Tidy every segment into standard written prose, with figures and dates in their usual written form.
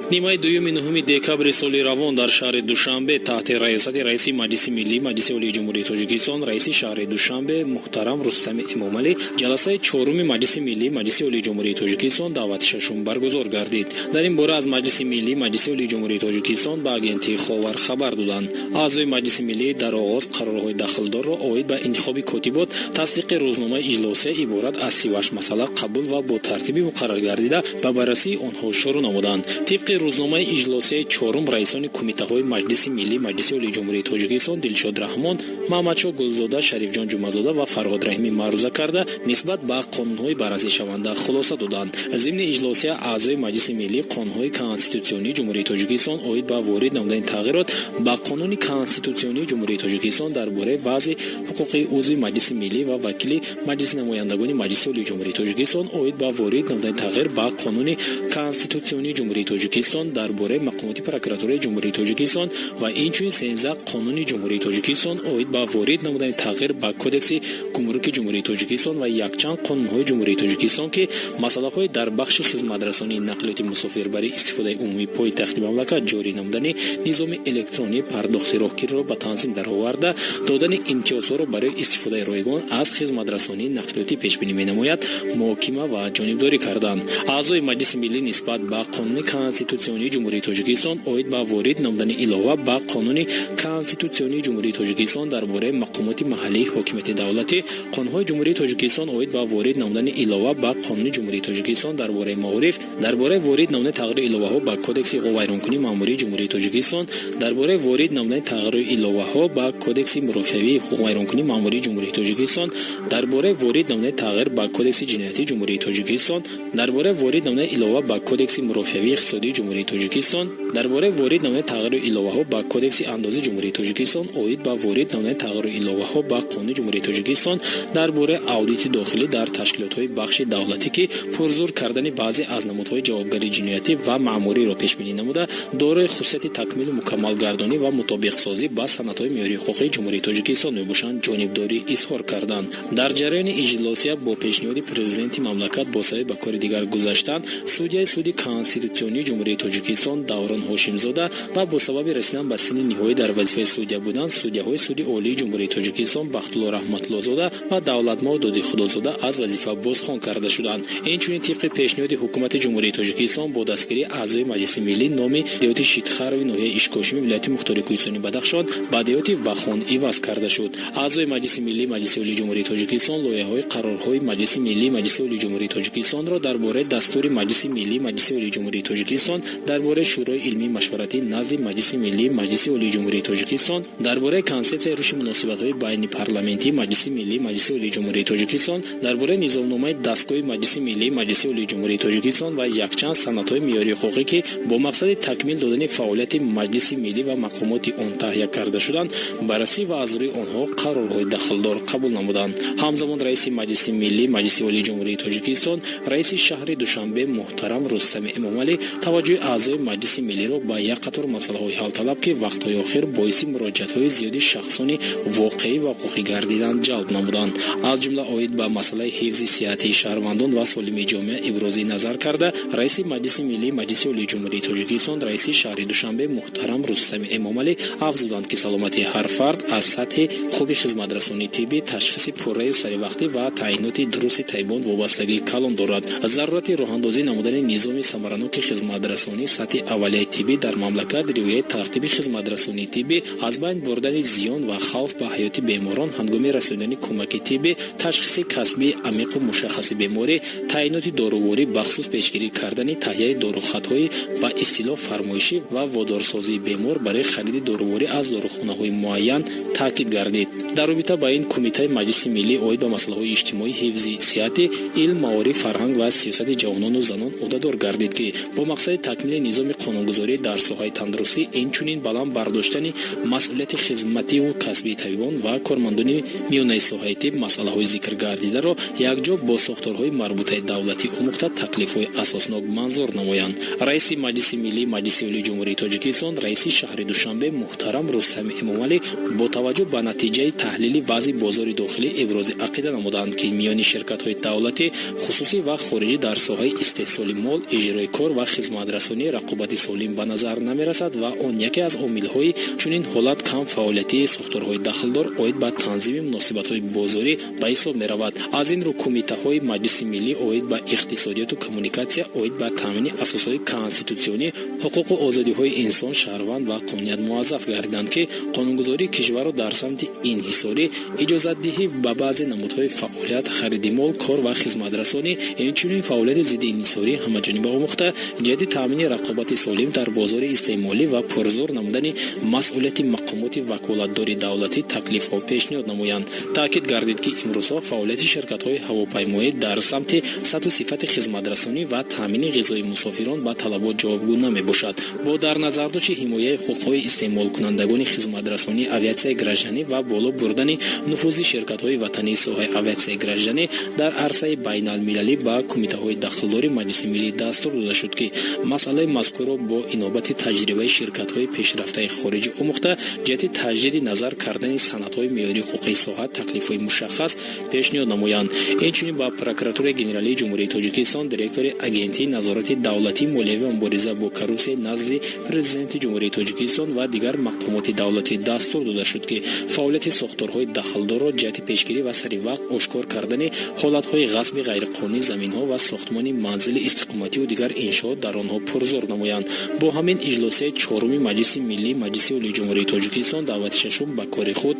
Нимаи дуюми 9 декабри соли равон дар шаҳри Душанбе таҳти раёсати раиси Маҷлиси Миллӣ Маҷлиси Олии Ҷумҳурии Тоҷикистон, раиси шаҳри Душанбе муҳтарам Рустами Эмомалӣ ҷаласаи чоруми Маҷлиси Миллӣ Маҷлиси Олии Ҷумҳурии Тоҷикистон даъвати шашум баргузор гардид. Дар ин бора аз Маҷлиси Миллӣ Маҷлиси Олии Ҷумҳурии Тоҷикистон ба агентии «Ховар» хабар доданд. Аъзои Маҷлиси Миллӣ дар оғоз қарорҳои дахлдорро оид ба интихоби котибот, тасдиқи рӯзномаи иҷлосия иборат аз 38 масъала қабул ва бо тартиби муқаррар гардида ба баррасии онҳо шурӯъ намуданд. Тибқи рӯзномаи иҷлосияи чорум, раисони кумитаҳои Маҷлиси Миллӣ Маҷлиси Олии Ҷумҳурии Тоҷикистон Дилшод Раҳмон, Маҳмадшоҳ Гулзода, Шарифҷон Ҷумъазода ва Фарҳод Раҳимӣ маъруза карда, нисбат ба қонунҳои баррасишаванда хулоса доданд. Зимни иҷлосия аъзои Маҷлиси Миллӣ қонунҳои конститутсионии Ҷумҳурии Тоҷикистон оид ба ворид намудани тағйирот ба Қонуни конститутсионии Ҷумҳурии Тоҷикистон дар бораи вазъи ҳуқуқии узви Маҷлиси Миллӣ ва вакили Маҷлиси намояндагони Маҷлиси Олии Ҷумҳурии Тоҷикистон, оид ба ворид намудани тағйир ба Қонуни конститутсионии Ҷумҳурии Тоҷикистон дар бораи мақомоти прокуратураи Ҷумҳурии Тоҷикистон ва инчунин 13 қонуни Ҷумҳурии Тоҷикистон оид ба ворид намудани тағйир ба Кодекси гумруки Ҷумҳурии Тоҷикистон ва якчанд қонунҳои Ҷумҳурии Тоҷикистон, ки масъалаҳои дар бахши хизматрасонии нақлиёти мусофирбарӣ, истифодаи умумии пойтахти мамлакат, ҷорӣ намудани низоми электронии пардохти роҳкириро ба танзим дароварда, додани имтиёзҳоро барои истифодаи ройгон аз хизматрасонии нақлиётӣ пешбинӣ менамояд, муҳокима ва ҷонибдорӣ карданд. Аъзои Маҷлиси Миллӣ нисбат ба Қонуни конститутсионии Ҷумҳурии Тоҷикистон оид ба ворид намудани илова ба Қонуни конститутсионии Ҷумҳурии Тоҷикистон дар бораи мақомоти маҳаллии ҳокимияти давлатӣ, қонунҳои Ҷумҳурии Тоҷикистон оид ба ворид намудани илова ба Қонуни Ҷумҳурии Тоҷикистон дар бораи маориф, дар бораи ворид намудани тағйиру иловаҳо ба Кодекси ҳуқуқвайронкунии маъмурии Ҷумҳурии Тоҷикистон, дар бораи ворид намудани тағйиру иловаҳо ба Кодекси мурофиавии ҳуқуқвайронкунии маъмурии Ҷумҳурии Тоҷикистон, дар бораи ворид намудани тағйир ба Кодекси ҷиноятии Ҷумҳурии Тоҷикистон, дар бораи ворид намудани илова ба Кодекси мурофиавии иқтисодии Ҷумҳурии Тоҷикистон, дар бораи ворид намудани тағйиру иловаҳо ба Кодекси андози Ҷумҳурии Тоҷикистон, оид ба ворид намудани тағйиру иловаҳо ба Қонуни Ҷумҳурии Тоҷикистон дар бораи аудити дохилӣ дар ташкилотҳои бахши давлатӣ, ки пурзур кардани баъзе аз намудҳои ҷавобгарии ҷиноятӣ ва маъмуриро пешбинӣ намуда, дорои хусусияти такмилу мукаммалгардонӣ ва мутобиқсозӣ ба санадҳои меъёрии ҳуқуқии Ҷумҳурии Тоҷикистон мебошанд, ҷонибдорӣ изҳор карданд. Дар ҷараёни иҷлосия бо пешниҳоди президенти мамлакат бо сабаби ба кори дигар гузаштан судяи Суди конститутсионии Ҷумҳурии Тоҷикистон Даврон Ҳошимзода ва бо сабаби расидан ба синни ниҳоӣ дар вазифаи судя будан судяҳои Суди Олии Ҷумҳурии Тоҷикистон Бахтулло Раҳматуллозода ва Давлатмоҳ Додихудозода аз вазифа бозхон карда шуданд. Инчунин, тибқи пешниҳоди ҳукумати Ҷумҳурии Тоҷикистон бо дастгирии аъзои Маҷлиси Миллӣ номи деҳоти Шитхарови ноҳияи Ишкошими вилояти мухтори кӯҳистони Бадахшон ба деҳоти Вахон иваз карда шуд. Аъзои Маҷлиси Миллӣ Маҷлиси Олии Ҷумҳурии Тоҷикистон лоиҳаҳои қарорҳои Маҷлиси Миллӣ Маҷлиси Олии Ҷумҳурии Тоҷикистонро дар бораи дастури Маҷлиси Миллӣ Маҷлиси Олии Ҷумҳурии Тоҷикистон дар бораи Шӯрои илмии машваратӣ назди Маҷлиси Миллӣ Маҷлиси Олии Ҷумҳурии Тоҷикистон, дар бораи консепсияи рушди муносибатҳои байнипарламентии Маҷлиси Миллӣ Маҷлиси Олии Ҷумҳурии Тоҷикистон, дар бораи низомномаи дастгоҳи Маҷлиси Миллӣ Маҷлиси Олии Ҷумҳурии Тоҷикистон ва якчанд санадҳои меъёрии ҳуқуқӣ, ки бо мақсади такмил додани фаъолияти Маҷлиси Миллӣ ва мақомоти он таҳия карда шуданд, баррасӣ ва аз рӯи онҳо қарорҳои дахлдор қабул намуданд. Ҳамзамон раиси Маҷлиси Миллӣ Маҷлиси Олии Ҷумҳурии Тоҷикистон, раиси шаҳри Душанбе муҳтарам Рустами Эмомалӣ таваҷҷӯҳи аъзои Маҷлиси Миллиро ба як қатор масъалаҳои ҳалталаб, ки вақтҳои охир боиси муроҷиатҳои зиёди шахсони воқеӣ ва ҳуқуқӣ гардиданд, ҷалб намуданд. Аз ҷумла оид ба масъалаи ҳифзи сиҳатии шаҳрвандон ва солимии ҷомеа ибрози назар карда, раиси Маҷлиси Миллӣ Маҷлиси Олии Ҷумҳурии Тоҷикистон, раиси шаҳри Душанбе муҳтарам Рустами Эмомалӣ афзуданд, ки саломатии ҳар фард аз сатҳи хуби хизматрасонии тиббӣ, ташхиси пурраю саривақтӣ ва таъиноти дурусти табибон вобастагии калон дорад. Зарурати роҳандозӣ намудани низоми самараноки хизматрасонии сатҳи аввалияи тиббӣ дар мамлакат, риояи тартиби хизматрасонии тиббӣ, аз байн бурдани зиён ва хавф ба ҳаёти беморон ҳангоми расонидани кӯмаки тиббӣ, ташхиси касбии амиқу мушаххаси беморӣ, таъиноти доруворӣ, бахусус пешгирӣ кардани таҳияи дорухатҳои ба истилоҳ фармоишӣ ва водорсозии бемор барои хариди доруворӣ аз дорухонаҳои муайян таъкид гардид. Дар робита ба ин Кумитаи Маҷлиси Миллӣ оид ба масъалаҳои иҷтимоӣ, ҳифзи сиҳатӣ, илм, маориф, фарҳанг ва сиёсати ҷавонону занон ӯҳдадор гардид, ки бо мақсади такмили низоми қонунгузорӣ қонунгузорӣ дар соҳаи тандурустӣ, инчунин баланд бардоштани масъулияти хизмативу касбии табибон ва кормандони миёнаи соҳаи тиб масъалаҳои зикргардидаро якҷо бо сохторҳои марбутаи давлатӣ омӯхта, таклифҳои асоснок манзур намоянд. Раиси Маҷлиси Миллӣ Маҷлиси Олии Ҷумҳурии Тоҷикистон, раиси шаҳри Душанбе муҳтарам Рустами Эмомалӣ бо таваҷҷӯҳ ба натиҷаи таҳлили вазъи бозори дохилӣ ибрози ақида намуданд, ки миёни ширкатҳои давлатӣ, хусусӣ ва хориҷӣ дар соҳаи истеҳсоли мол, иҷрои кор ва хизматрасонӣ рақобати солим ба назар намерасад ва он яке аз омилҳои чунин ҳолат кам фаъолияти сохторҳои дахлдор оид ба танзими муносибатҳои бозорӣ ба ҳисоб меравад. Аз ин рӯ, кумитаҳои Маҷлиси Миллӣ оид ба иқтисодиёту коммуникатсия, оид ба таъмини асосҳои конститутсионӣ, ҳуқуқу озодиҳои инсон, шаҳрванд ва қонуният муваззаф гардиданд, ки қонунгузории кишварро дар самти инҳисорӣ, иҷозатдиҳӣ ба баъзе намудҳои фаъолият, хариди мол, кор ва хизматрасонӣ, инчунин фаъолияти зидди инҳисорӣ ҳамаҷониба омӯхта, ҷиҳати таъмини рақобати солим дар бозори истеъмолӣ ва пурзур намудани масъулияти мақомоти ваколатдори давлатӣ таклифҳо пешниҳод намоянд. Таъкид гардид, ки имрӯзҳо фаъолияти ширкатҳои ҳавопаймоӣ дар самти сатҳу сифати хизматрасонӣ ва таъмини ғизои мусофирон ба талабот ҷавобгӯ намебошад. Бо дар назардошти ҳимояи ҳуқуқҳои истеъмолкунандагони хизматрасонии авиатсияи гражданӣ ва боло бурдани нуфузи ширкатҳои ватании соҳаи авиатсияи гражданӣ дар арсаи байналмилалӣ ба кумитаҳои дахлдори Маҷлиси Миллӣ дастур дода шуд, ки масъалаи мазкурро бо инобати таҷрибаи ширкатҳои пешрафтаи хориҷӣ омӯхта, ҷиҳати таҷдиди назар кардани санадҳои меъёрии ҳуқуқии соҳа таклифҳои мушаххас пешниҳод намоянд. Инчунин ба Прокуратураи Генералии Ҷумҳурии Тоҷикистон, директори Агентии назорати давлатии молиявӣ ва мубориза бо коррупсияи назди Президенти Ҷумҳурии Тоҷикистон ва дигар мақомоти давлатӣ дастур дода шуд, ки фаъолияти сохторҳои дахлдорро ҷиҳати пешгирӣ ва саривақт ошкор кардани ҳолатҳои ғасби ғайриқонунии заминҳо ва сохтмони манзили истиқомативу дигар иншоот дар онҳо пурзур намоянд. Бо ҳамин иҷлосияи чоруми Маҷлиси Миллӣ Маҷлиси Олии Ҷумҳурии Тоҷикистон даъвати шашум ба кори худ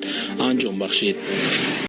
анҷом бахшид.